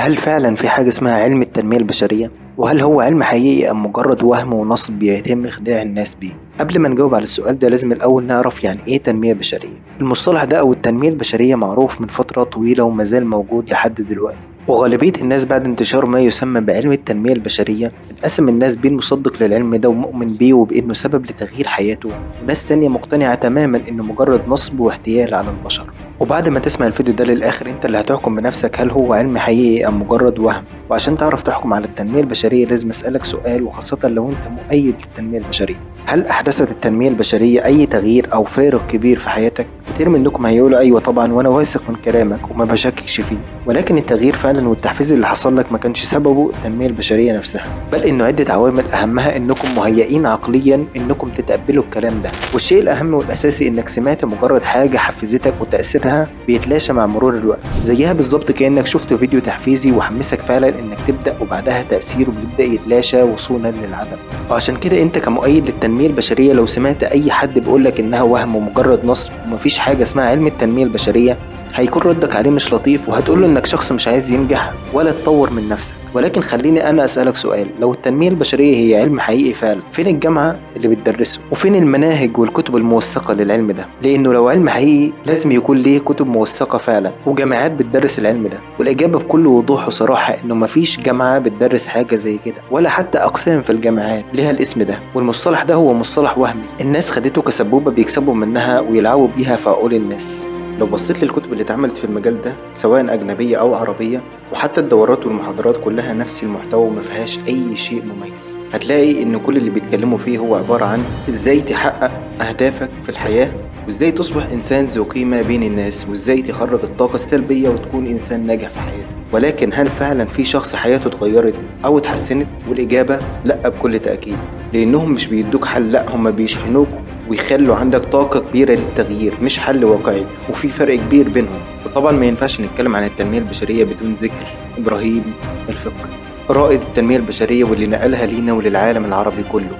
هل فعلا في حاجة اسمها علم التنمية البشرية؟ وهل هو علم حقيقي أم مجرد وهم ونصب بيتم إخداع الناس بيه؟ قبل ما نجاوب على السؤال ده لازم الأول نعرف يعني إيه تنمية بشرية. المصطلح ده أو التنمية البشرية معروف من فترة طويلة ومازال موجود لحد دلوقتي، وغالبية الناس بعد انتشار ما يسمى بعلم التنمية البشرية انقسم الناس بين مصدق للعلم ده ومؤمن بيه وبإنه سبب لتغيير حياته، وناس تانية مقتنعة تماما إنه مجرد نصب واحتيال على البشر. وبعد ما تسمع الفيديو ده للآخر انت اللي هتحكم بنفسك هل هو علم حقيقي أم مجرد وهم. وعشان تعرف تحكم على التنمية البشرية لازم أسألك سؤال، وخاصة لو انت مؤيد للتنمية البشرية، هل أحدثت التنمية البشرية أي تغيير أو فارق كبير في حياتك؟ كتير منكم هيقولوا أيوة طبعا وأنا واثق من كلامك وما بشككش فيه، ولكن التغيير فعلا والتحفيز اللي حصل لك ما كانش سببه التنمية البشرية نفسها، بل إنه عدة عوامل أهمها إنكم مهيئين عقليا إنكم تتقبلوا الكلام ده، والشيء الأهم والأساسي إنك سمعت مجرد حاجة حفزتك وتأثيرها بيتلاشى مع مرور الوقت، زيها بالظبط كأنك شفت فيديو تحفيزي وحمسك فعلا إنك تبدأ وبعدها تأثيره بيبدأ يتلاشى وصولا للعدم. وعشان كده أنت كمؤيد للتنمية البشرية لو سمعت أي حد بيقولك إنها وهم ومجرد نصب ومفيش حاجة اسمها علم التنمية البشرية هيكون ردك عليه مش لطيف، وهتقول له انك شخص مش عايز ينجح ولا تطور من نفسك. ولكن خليني انا اسالك سؤال، لو التنمية البشرية هي علم حقيقي فعلا، فين الجامعة اللي بتدرسه؟ وفين المناهج والكتب الموثقه للعلم ده؟ لانه لو علم حقيقي لازم يكون ليه كتب موثقة فعلا وجامعات بتدرس العلم ده. والاجابة بكل وضوح وصراحة انه مفيش جامعه بتدرس حاجة زي كده، ولا حتى اقسام في الجامعات ليها الاسم ده. والمصطلح ده هو مصطلح وهمي الناس خدته كسبوبه بيكسبوا منها ويلعبوا بيها في عقول الناس. لو بصيت للكتب اللي اتعملت في المجال ده سواء أجنبية أو عربية، وحتى الدورات والمحاضرات كلها نفس المحتوى وما فيهاش أي شيء مميز، هتلاقي إن كل اللي بيتكلموا فيه هو عبارة عن إزاي تحقق أهدافك في الحياة، وإزاي تصبح إنسان ذو قيمة بين الناس، وإزاي تخرج الطاقة السلبية وتكون إنسان ناجح في حياتك. ولكن هل فعلا في شخص حياته اتغيرت أو اتحسنت؟ والإجابة لأ بكل تأكيد، لأنهم مش بيدوك حل، لأ هم بيشحنوك ويخلوا عندك طاقة كبيرة للتغيير، مش حل واقعي، وفي فرق كبير بينهم. وطبعا ما ينفعش نتكلم عن التنمية البشرية بدون ذكر إبراهيم الفقي، رائد التنمية البشرية واللي نقلها لينا وللعالم العربي كله.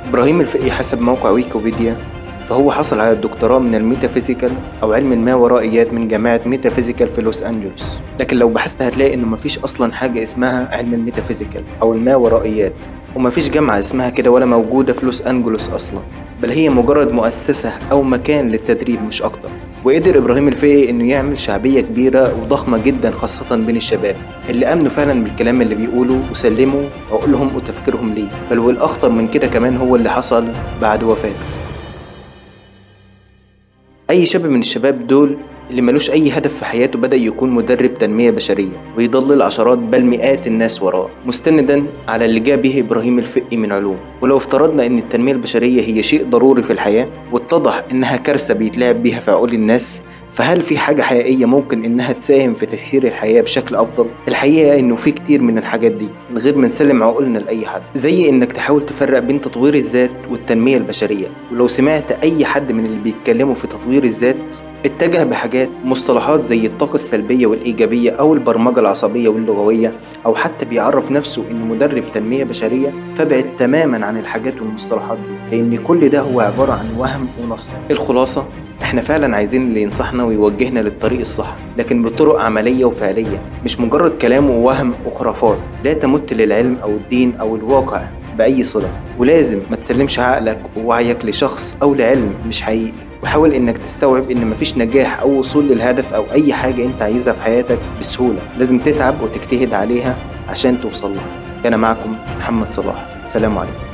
إبراهيم الفقي حسب موقع ويكيبيديا فهو حصل على الدكتوراه من ال metaphysical أو علم الماورائيات من جامعة ميتافيزيكال في لوس أنجلوس. لكن لو بحثت هتلاقي إنه مفيش أصلا حاجة اسمها علم ال metaphysical أو الماورائيات، ومفيش جامعة اسمها كده ولا موجودة في لوس أنجلوس أصلا، بل هي مجرد مؤسسة أو مكان للتدريب مش أكتر. وقدر إبراهيم الفقي إنه يعمل شعبية كبيرة وضخمة جدا خاصة بين الشباب اللي آمنوا فعلا بالكلام اللي بيقوله وسلموا عقولهم وتفكيرهم ليه. بل والأخطر من كده كمان هو اللي حصل بعد وفاته. أي شاب من الشباب دول اللي ملوش أي هدف في حياته بدأ يكون مدرب تنمية بشرية ويضلل عشرات بل مئات الناس وراه، مستندا على اللي جاء به إبراهيم الفقي من علوم. ولو افترضنا إن التنمية البشرية هي شيء ضروري في الحياة واتضح إنها كارثة بيتلعب بيها في عقول الناس، فهل في حاجة حقيقية ممكن إنها تساهم في تسيير الحياة بشكل أفضل؟ الحقيقة إنه في كتير من الحاجات دي من غير ما نسلم عقولنا لأي حد، زي إنك تحاول تفرق بين تطوير الذات والتنمية البشرية. ولو سمعت أي حد من اللي بيتكلموا في تطوير الذات اتجه بحاجات مصطلحات زي الطاقة السلبية والإيجابية أو البرمجة العصبية واللغوية، أو حتى بيعرف نفسه إنه مدرب تنمية بشرية، فابعد تماما عن الحاجات والمصطلحات دي، لأن كل ده هو عبارة عن وهم ونصب. الخلاصة احنا فعلا عايزين اللي ينصحنا ويوجهنا للطريق الصح، لكن بطرق عملية وفعلية، مش مجرد كلام ووهم وخرافات لا تمت للعلم أو الدين أو الواقع بأي صلة. ولازم ما تسلمش عقلك ووعيك لشخص أو لعلم مش حقيقي، وحاول انك تستوعب ان مفيش نجاح او وصول للهدف او اي حاجة انت عايزها في حياتك بسهولة، لازم تتعب وتجتهد عليها عشان توصل لها. كان معكم محمد صلاح، سلام عليكم.